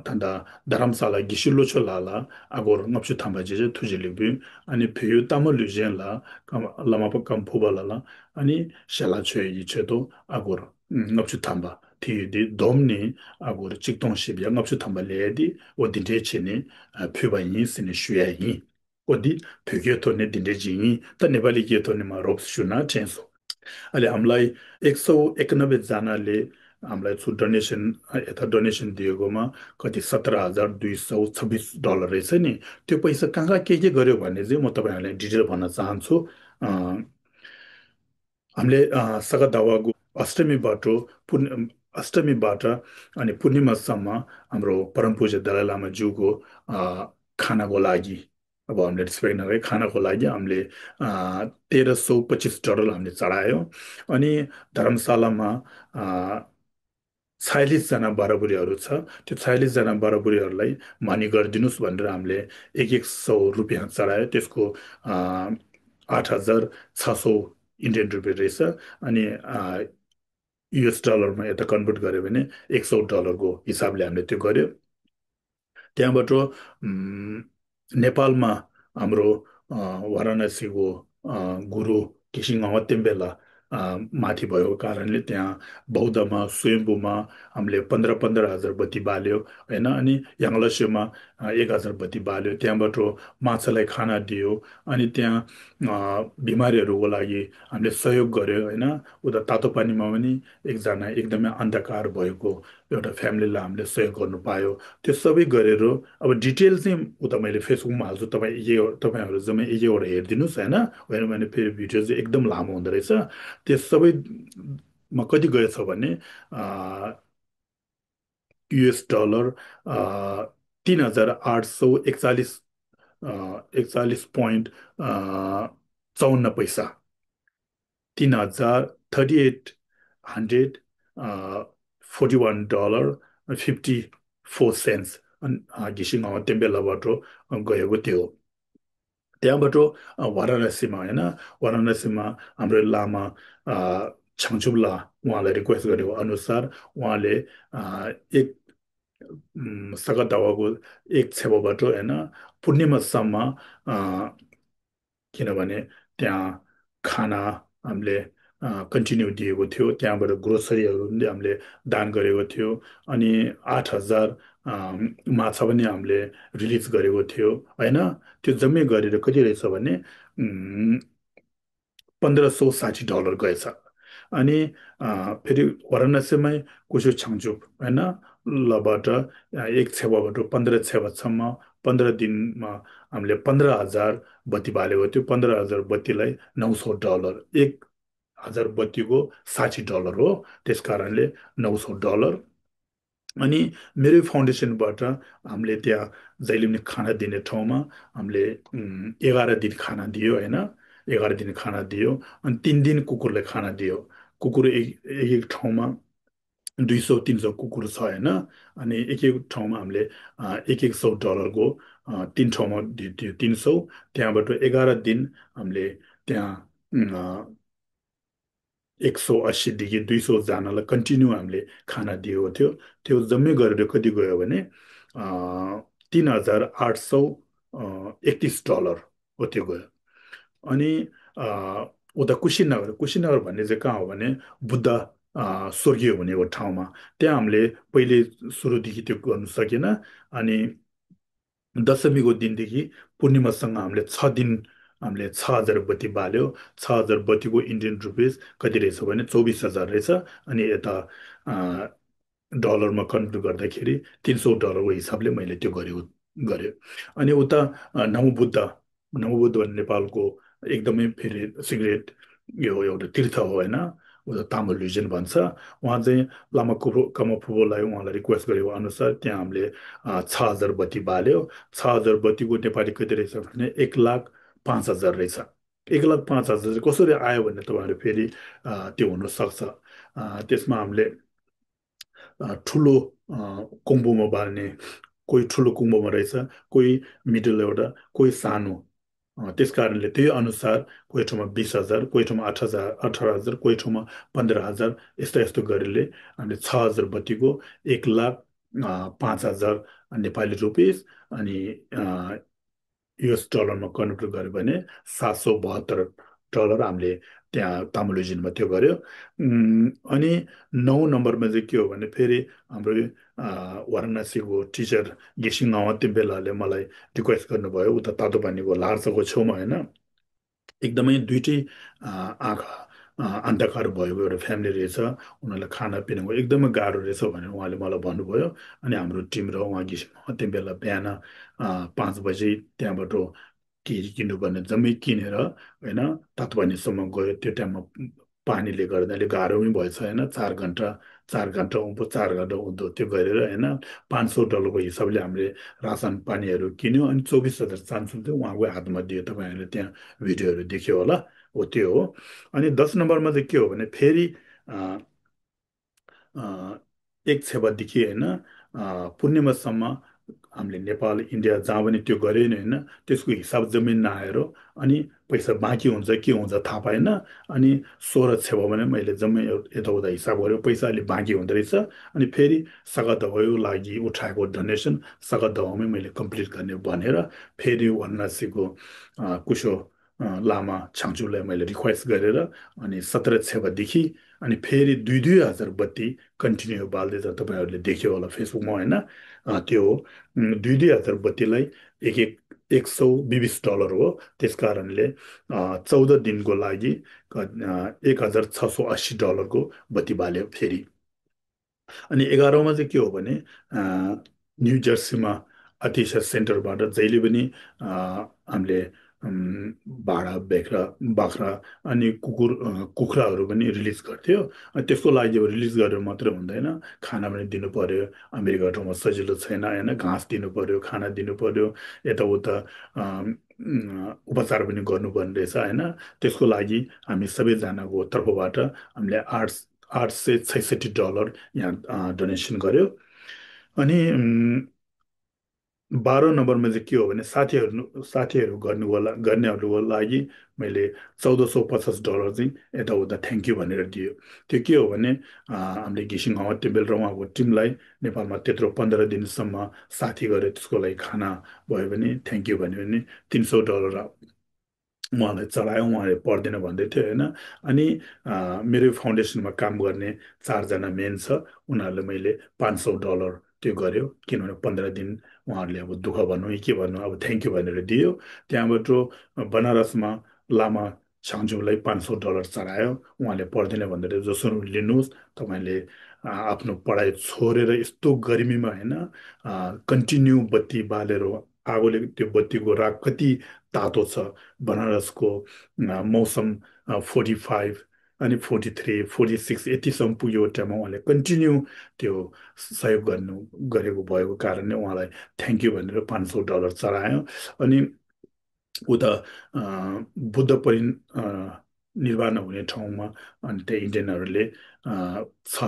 ད་ལྟ་རྡ་རམ་ས་ལ་དགེ་བཤེས་བློ་ཆོས་ལགས་ལ་ཨ་སྒོར་ལྔ་བཅུ་ཐམ་པ་ཞིག་ཐུགས་རྗེ་ལེགས་འབུལ། ཨ་ནི་བལ་ཡུལ་སྟག་མོ་ལུས་སྦྱིན་ལ་ཀམ་བླ་མ་པ་ཀམ་ཕུ་པ་ལགས་ལ་ཨ་ནི་ཞལ་ལག་མཆོད་ཡས་ཀྱི་ཆེད་དུ་ཨ་སྒོར་ལྔ་བཅུ་ཐམ་པ། དེ་ཡོད་དེ་བསྡོམས་ནས་ཨ་སྒོར་གཅིག་སྟོང་བཞི་བརྒྱ་ལྔ་བཅུ་ཐམ་པ་ལས་དེ་འོ་འདི་འདྲས་བྱས་ནས་ཨ་ཕུལ་བ་ཡིན་ཟེར་ནས་ཞུ་ཡ་ཡིན། འོ་འདི་བོད་སྐད་ཐོག་ནས་འདི་འདྲས་ཅིག་ཡིན། ད་ནེ་པ་ལི་སྐད་ཐོག་ནས་མར་རོབ་ཞུ་ན་དྲན་སོང་། ཨ་ལས་ཨམ་ལའི་ཨེག་སོ་ཨེག་ནོ་བེ་ཛ་ན་ལས་ཨམ་ལའི་ཚུར་ཌོ་ནེ་ཤན་ཨ་ཨེ་ད་ཌོ་ནེ་ཤན་དེ་ཡོད་གོ་མ་ཁ་དེ་ས་ཏར་ཧ་ཛར་དུའི་སའུ་ཚ་བི་ཌོ་ལར་རེད་ཟེར་ནས། དེ་པ་ཡི་ས་གང་ག་སྐད་སྐད་ག་རེ་བ་ནས་ཟེར་མོ་ཏོ་བ་ཡང་ལས་ཌི་ཊེལ་བ་ན་ཙང་ཚོ་ཨ་ཨམ་ལའི་ཨ་ས་ག་ཟླ་བ་གོ་ཨ་སྟ་མི་བྷ་དྲོ་པུར་ཨ་སྟ་མི་བྷ་དྲ་ཨ་ནི་པུར་ནི་མ་སམ་མ་ཨམ་རོ་པ་རམ་པུ་ཇ་དཱ་ལའི་བླ་མ་ཇུ་གོ་ཨ་ཁ་ན་གོ་ལ་གི་ཨ་བ་ཨམ་ལའི་རི་སི་པེག་ན་རེ་ཁ་ན་གོ་ལ་གི་ཨམ་ལའི་ཨ་ཏེ་ར་སོ་པ་ཅིས་ཌོ་ལར་ཨམ་ལའི་ཙ་ར་ཡོ། ཨ་ནི་དྷ་རམ་ས་ལ་མ་ཨ་ཚའི་ལི་ཟ་ན་བ་ར་བུ་རི་ཨ་རུ་ཚ་དེ་ཚའི་ལི་ཟ་ན་བ་ར་བུ་རི་ཨ་རུ་ལའི་མ་ནི་གར་དི་ནུ་སུ་བ་འདྲ་ཨམ་ལའི་ཨེག་ཨེག་སོ་རུ་པི་ཡང་ཙ་ར་ཡོ། ཏེ་སྐོ་ཨ་ཨ་ཐ་ཟར་ཚ་སོ་ཨིན་ཌི་ཡན་རུ་པི་རེ་ས། ཨ་ནི་ཨ་ཡུ་ཨེས་ཌོ་ལར་མ་ཨེ་ད་ཀོན་བར་ག་རེ་བས་ནི་ཨེག་སོ་ཌོ་ལར་གོ་ཧི་སབ་ལས་ཨམ་ལའི་དེ་ག་རེ། དེ་ཡང་བ་ཏོ་ཨམ་ནེ་པཱལ་མ་ཨམ་རོ་ཨ་ཝཱ་ར་ཎ་སི་གོ་ཨ་གུ་རུ་དགེ་བཤེས་ངག་དབང་བསྟན་འཕེལ་ལ་ཨ་མ་ཐི་བ་ཡོ་ག་ར་ལས། དེ་ཡང་བོའུ་དྷ་མ་སུ་ཡན་བུ་མ་ཨམ་ལའི་པནྡྲ་པནྡྲ་ཧ་ཛར་བ་ཏི་བ་ལེ་ཡོ། ཨེ་ན་ཨ་ནི་ཡང་ལ་ཤོད་མ་ཨ་ཨེག་ཧ་ཛར་བ་ཏི་བ་ལེ་ཡོ། དེ་ཡང་བ་ཏོ་མ་ཚ་ལའི་ཁ་ན་དི་ཡོ། ཨ་ནི་དེ་ཡང་ཨ་བི་མ་རི་རུ་གོ་ལ་གི་ཨམ་ལའི་ས་ཡོ་ག་རེ་ཨེ་ན་ཨུ་ད་ཏ་ཏོ་པ་ནི་མ་མ་ནི་ཨེག་ཛ་ན་ཨེག་དམ་ཨན་དྷ་ཀར་བ་ཡོ་གོ། ཡོད་ད་ཕེ་མི་ལི་ལ་ཨམ་ལའི་སོ་ཡི་གོ་ནོ་པ་ཡོ། དེ་ས་བི་ག་རེ་རོ་ཨ་བ་ཌི་ཊེལ་སི་ཨུ་ད་མ་ལི་ཕེ་སི་བུག་མ་ལ་ཚོ་ཏ་པ་ཨི་ཡེ་ཏ་པ་ཡང་རོ་ཟ་མ་ཨི་ཡེ་ཨོ་ར་ཡེར་དི་ནུ་ས་ན་ཝེ་ན་མ་ནི་ཕེ་བི་ཌི་ཡོ་སི་ཨེག་དམ་ལ་མོ་འདི་རེ་ས། དེ་ས་བི་མ་ཀ་དི་ག་ཡ་ཚ་བ་ནི་ཨ་ཡུ་ཨེས་ཌོ་ལར་ཨ་तीन हज़ार आठ सौ इकतालीस अ, इकतालीस पॉइंट अ, चौवन्न पैसा। तीन हजार, thirty eight hundred forty one dollar fifty four cents དགེ་བཤེས་ངག་དབང་བསྟན་འཕེལ་ལ་བ་འགྲོ་དགོས་ཡོད་དེའོ། དེ་ཡང་བ་འགྲོ་ཝཱ་ར་ཎ་སི་མ་ཡིན་ན་ཝཱ་ར་ཎ་སི་མ་ཨམ་རི་བླ་མ་བྱང་ཆུབ་ལ་ཝང་ལ་རི་ཀུ་ཨེ་སི་ག་རེ་ཨ་ནུ་སར་ཝང་ལས་ཨེག་ས་ག་ཟླ་བ་གོ་ཨེག་ཚེ་བ་བ་འགྲོ་ཡིན་ན་པུར་ནི་མ་སམ་མ། ཁྱེད་ན་བ་ནས་དེ་ཡང་ཁ་ན་ཨམ་ལས་ཀོན་ཊི་ནིའུ་དེ་ཡོད་ཐེའོ། དེ་ཡང་བར་གྷོ་རོ་སི་རི་ཡ་རུ་འདི་ཨམ་ལས་དཱན་ག་རེ་ཡོད་ཐེའོ། ཨ་ནི་ཨ་ཐ་ཟར་ माछा पनि हामीले रिलिज गरेको थियो, होइन? त्यो जम्मै गरेर कति रहेछ भने, उम्, पन्ध्र सौ साठी डलर गएछ। अनि, अ, फेरि वाराणसीमै कुसो छ्याङ्चुप, होइन, लबाट, अ, एक छेवाबाट पन्ध्र छेवासम्म पन्ध्र दिनमा हामीले पन्ध्र हजार बत्ती बालेको थियो। पन्ध्र हजार बत्तीलाई नौ सौ डलर, एक हजार बत्तीको साठी डलर हो, त्यस कारणले नौ सौ डलर। अनि मेरै फाउन्डेसनबाट हामीले त्यहाँ जहिले पनि खाना दिने ठाउँमा हामीले, उम्, एघार दिन खाना दियो, होइन? एघार दिन खाना दियो। अनि तिन दिन कुकुरलाई खाना दियो। कुकुर एक एक एक ठाउँमा दुई सौ तिन सौ कुकुर छ, होइन? अनि एक एक ठाउँमा हामीले, अ, एक एक सौ डलरको, अ, तिन ठाउँमा दि- दियो, तिन सौ। त्यहाँबाट एघार दिन हामीले त्यहाँ, उम्, अ, एक सौ अस्सीदेखि दुई सौ जनालाई कन्टिन्यू हामीले खाना दिएको थियो। त्यो जम्मै गरेर कति गयो भने, अ, तिन हजार आठ सौ, अ, एकतिस डलर हो त्यो गयो। अनि, अ, उता कुशीनगर, कुशीनगर भन्ने चाहिँ कहाँ हो भने बुद्ध, अ, स्वर्गीय हुने हो ठाउँमा। त्यहाँ हामीले पहिले सुरुदेखि त्यो गर्नु सकेन। अनि दशमीको दिनदेखि पूर्णिमासँग हामीले छ दिन हामीले छ हजार बत्ती बाल्यो। छ हजार बत्तीको इन्डियन रुपिस कति रहेछ भने चौबिस हजार रहेछ। अनि यता, अ, डलरमा कन्भर्ट गर्दाखेरि तिन सौ डलरको हिसाबले मैले त्यो गरेको, गरेँ। अनि उता, अ, नमोबुद्ध, नमोबुद्ध भन्ने नेपालको एकदमै फेरि सिक्रेट यो एउटा तीर्थ हो, होइन? उता तामाङ रिलिजन भन्छ। उहाँ चाहिँ लामा कुफो- कामाफुबोलाई उहाँलाई रिक्वेस्ट गरेको अनुसार त्यहाँ हामीले, अ, छ हजार बत्ती बाल्यो। छ हजार बत्तीको नेपाली कति रहेछ भने एक लाख पाँच हजार रहेछ। एक लाख पाँच हजार चाहिँ कसरी आयो भने तपाईँहरू फेरि, अ, त्यो हुनसक्छ। अ, त्यसमा हामीले, अ, ठुलो, अ, कुम्भमा बाल्ने, कोही ठुलो कुम्भमा रहेछ, कोही मिडल एउटा, कोही सानो। अ, त्यस कारणले त्यही अनुसार कोही ठाउँमा बिस हजार, कोही ठाउँमा अठार हजार, अठार हजार, कोही ठाउँमा पन्ध्र हजार, यस्तो यस्तो गरेरले हामीले छ हजार बत्तीको एक लाख, अ, पाँच हजार नेपाली रुपिस अनि, अ, युएस डलरमा कन्भर्ट गर्यो भने सात सौ बहत्तर डलर हामीले त्यहाँ तामाङ रिलिजनमा त्यो गर्यो। उम्, अनि नौ नम्बरमा चाहिँ के हो भने फेरि हाम्रो, अ, वाराणसीको टिचर घिसिङ नावा तिम्बेलाले मलाई रिक्वेस्ट गर्नुभयो, उता तातो पानीको लार्साको छेउमा, होइन, एकदमै दुइटै, अ, आँखा, अ, अन्धकार भएको एउटा फ्यामिली रहेछ, उनीहरूलाई खानापिनाको एकदमै गाह्रो रहेछ भनेर उहाँले मलाई भन्नुभयो। अनि हाम्रो टिम र उहाँ घिसिङ नावा तिम्बेला बिहान, अ, पाँच बजी त्यहाँबाट के किन्नुपर्ने जम्मै किनेर, होइन, तातो पानीसम्म गयो। त्यो टाइममा पानीले गर्दा अलिक गाह्रो पनि भएछ, होइन? चार घन्टा, चार घन्टा उँभो, चार घन्टा उँधो त्यो गरेर, होइन, पाँच सौ डलरको हिसाबले हामीले रासन पानीहरू किन्यो। अनि चौबिस हजार चान्चुल चाहिँ उहाँको हातमा दियो। तपाईँहरूले त्यहाँ भिडियोहरू देख्यो होला, हो त्यो हो। अनि दस नम्बरमा चाहिँ के हो भने फेरि, अ, अ, एक छेवादेखि, होइन, अ, पूर्णिमासम्म हामीले नेपाल, इन्डिया जहाँ पनि त्यो गऱ्यो नि, होइन, त्यसको हिसाब जम्मै नआएर अनि पैसा बाँकी हुन्छ के हुन्छ थाहा पाएन। अनि सोह्र छेवा भने मैले जम्मै यताउता हिसाब गरेँ, पैसा अलि बाँकी हुँदो रहेछ। अनि फेरि सगा दवाईको लागि उठाएको डोनेसन सगा दवाईमै मैले कम्प्लिट गर्ने भनेर फेरि वाराणसीको, अ, कुसो, अ, लामा छ्याङ्चुलाई मैले रिक्वेस्ट गरेर अनि सत्र छेवादेखि अनि फेरि दुई दुई हजार बत्ती कन्टिन्यू बाल्दै छ। तपाईँहरूले देख्यो होला फेसबुकमा, होइन? अ, त्यो हो, उम्, दुई दुई हजार बत्तीलाई एक एक एक सौ बिबिस डलर हो। त्यस कारणले, अ, चौध दिनको लागि, अ, एक हजार छ सौ अस्सी डलरको बत्ती बाल्यो फेरि। अनि एघारौँमा चाहिँ के हो भने, अ, न्यू जर्सीमा अतिशा सेन्टरबाट जहिले पनि, अ, हामीले, उम्, भाडा बेख्रा बाख्रा अनि कुकुर, अ, कुखुराहरू पनि रिलिज गर्थ्यो। अनि त्यसको लागि अब रिलिज गरेर मात्रै हुँदैन, खाना पनि दिनु पर्यो। अमेरिका ठाउँमा सजिलो छैन, होइन? घाँस दिनु पर्यो, खाना दिनु पर्यो, यताउता, अ, उम्, उपचार पनि गर्नुपर्ने रहेछ, होइन? त्यसको लागि हामी सबैजनाको तर्फबाट हामीले आठ आठ सय छैसठी डलर यहाँ, अ, डोनेसन गर्यो। अनि, उम्, बाह्र नम्बरमा चाहिँ के हो भने साथीहरू साथीहरू गर्नुको ला गर्नेहरूको लागि मैले चौध सौ पचास डलर चाहिँ यताउता थ्याङ्क यू भनेर दियो। त्यो के हो भने, अ, हामीले घिसिङ हवा टेम्पल र उहाँको टिमलाई नेपालमा त्यत्रो पन्ध्र दिनसम्म साथी गरे, त्यसको लागि खाना भयो भने थ्याङ्क यू भन्यो भने तिन सौ डलर उहाँलाई चढायो, उहाँले पर्दैन भन्दै थियो, होइन? अनि, अ, मेरो फाउन्डेसनमा काम गर्ने चारजना मेन छ, उनीहरूलाई मैले पाँच सौ डलर त्यो गऱ्यो, किनभने पन्ध्र दिन उहाँहरूले अब दुःख भन्नु कि के भन्नु, अब थ्याङ्क यू भनेर दियो। त्यहाँबाट बनारसमा लामा छाङचुङलाई पाँच सौ डलर चढायो, उहाँले पर्दैन भनेर जसरी लिनुहोस्, तपाईँले आ, आफ्नो पढाइ छोडेर यस्तो गर्मीमा, होइन, कन्टिन्यू बत्ती बालेर, आगोले त्यो बत्तीको राख कति तातो छ, बनारसको आ, मौसम फोर्टी फाइभ, अनि फोर्टी थ्री, फोर्टी सिक्स यतिसम्म पुगेको टाइममा उहाँले कन्टिन्यू त्यो सहयोग गर्नु गरेको भएको कारणले उहाँलाई थ्याङ्क यू भनेर पाँच सौ डलर चढायो। अनि उता अ, बुद्ध परि अ, निर्वाण हुने ठाउँमा, अनि त्यहाँ इन्डियनहरूले अ, छ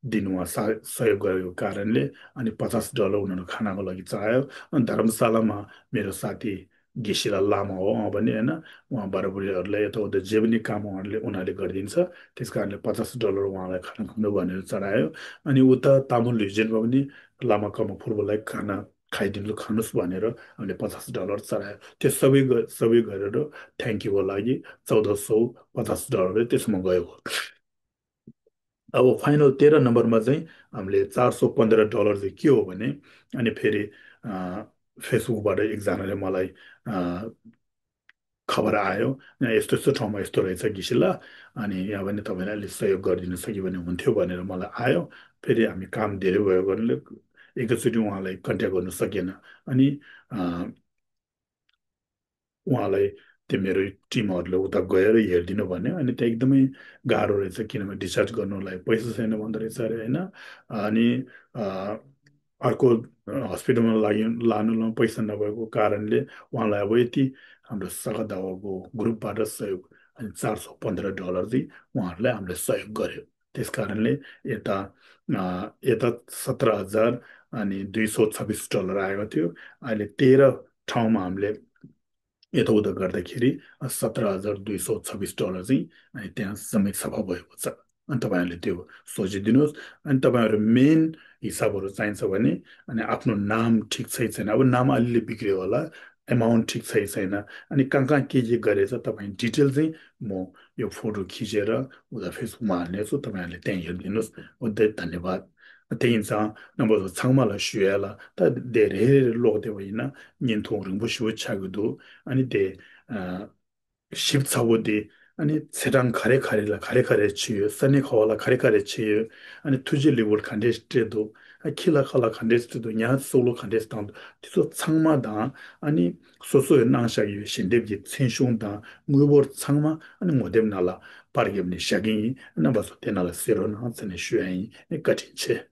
दिन उहाँ सा- सहयोग गरेको कारणले अनि पचास डलर उनीहरू खानाको लागि चढायो। अनि धर्मशालामा मेरो साथी गेसिला लामा हो, उहाँ पनि, होइन, उहाँ बराबरीहरूलाई यताउता जे पनि काम उहाँहरूले उनीहरूले गरिदिन्छ। त्यस कारणले पचास डलर उहाँलाई खाना खुवाउनु भनेर चढायो। अनि उता तामुल रिजनमा पनि लामा कमा फुर्बलाई खाना खाइदिनु, खानुहोस् भनेर हामीले पचास डलर चढायो। त्यो सबै ग- सबै गरेर थ्याङ्क यूको लागि चौध सौ पचास डलर त्यसमा गयो। अब फाइनल तेह्र नम्बरमा चाहिँ हामीले चार सौ पन्ध्र डलर चाहिँ के हो भने, अनि फेरि अ, फेसबुकबाट एकजनाले मलाई अ, खबर आयो, "यहाँ यस्तो यस्तो ठाउँमा यस्तो रहेछ गिसिला, अनि यहाँ पनि तपाईँले अलिक सहयोग गरिदिनु सक्यो भने हुन्थ्यो" भनेर मलाई आयो। फेरि हामी काम धेरै भयो गर्नुले एकैचोटि उहाँलाई कन्ट्याक्ट गर्नु सकेन। अनि अ, उहाँलाई त्यो मेरो टिमहरूले उता गएर हेरिदिनु भन्यो। अनि त्यहाँ एकदमै गाह्रो रहेछ, किनभने डिस्चार्ज गर्नुलाई पैसा छैन भन्दो रहेछ अरे, होइन। अनि अ, अर्को हस्पिटलमा लागि लानुमा पैसा नभएको कारणले उहाँलाई अब यति हाम्रो सगत दावाको ग्रुपबाट सहयोग, अनि चार सौ पन्ध्र डलर चाहिँ उहाँहरूलाई हामीले सहयोग गर्यो। त्यस कारणले यता अ, यता सत्र हजार अनि दुई सौ छब्बिस डलर आएको थियो। अहिले तेह्र ठाउँमा हामीले यताउता गर्दाखेरि सत्र हजार दुई सौ छब्बिस डलर चाहिँ अनि त्यहाँ समेत सफा भएको छ। अनि तपाईँहरूले त्यो सोचिदिनुहोस्। अनि तपाईँहरू मेन हिसाबहरू चाहिन्छ भने, अनि आफ्नो नाम ठिक छ कि छैन, अब नाम अलिअलि बिग्रियो होला, एमाउन्ट ठिक छ कि छैन, अनि कहाँ कहाँ के के गरेछ, तपाईँ डिटेल चाहिँ म यो फोटो खिचेर उता फेसबुकमा हाल्नेछु, तपाईँहरूले त्यहीँ हेरिदिनुहोस्। उतै धन्यवाद। त्यही छ नम्बर छाङमालाई सुयाला त दे रेरे लोक दे वैना निन्थो रिम्बो शिव छागु दु अनि दे शिव छागु दे अनि छेटाङ खरे खरे ला खरे खरे छियो, सने खवाला खरे खरे छियो, अनि थुजे लिवल खण्डे स्टे दु, खिला खला खण्डे स्टे दु, न्या सोलो खण्डे स्टे दु, तिसो छाङमा दा अनि सोसो नाङ शागु शिन्देव गि छेनशुङ दा ङुबोर छाङमा अनि मोदेव नाला पारगेम नि शागिङ नम्बर सो तेनाला सेरो ना छने सुयाई कठिन छे।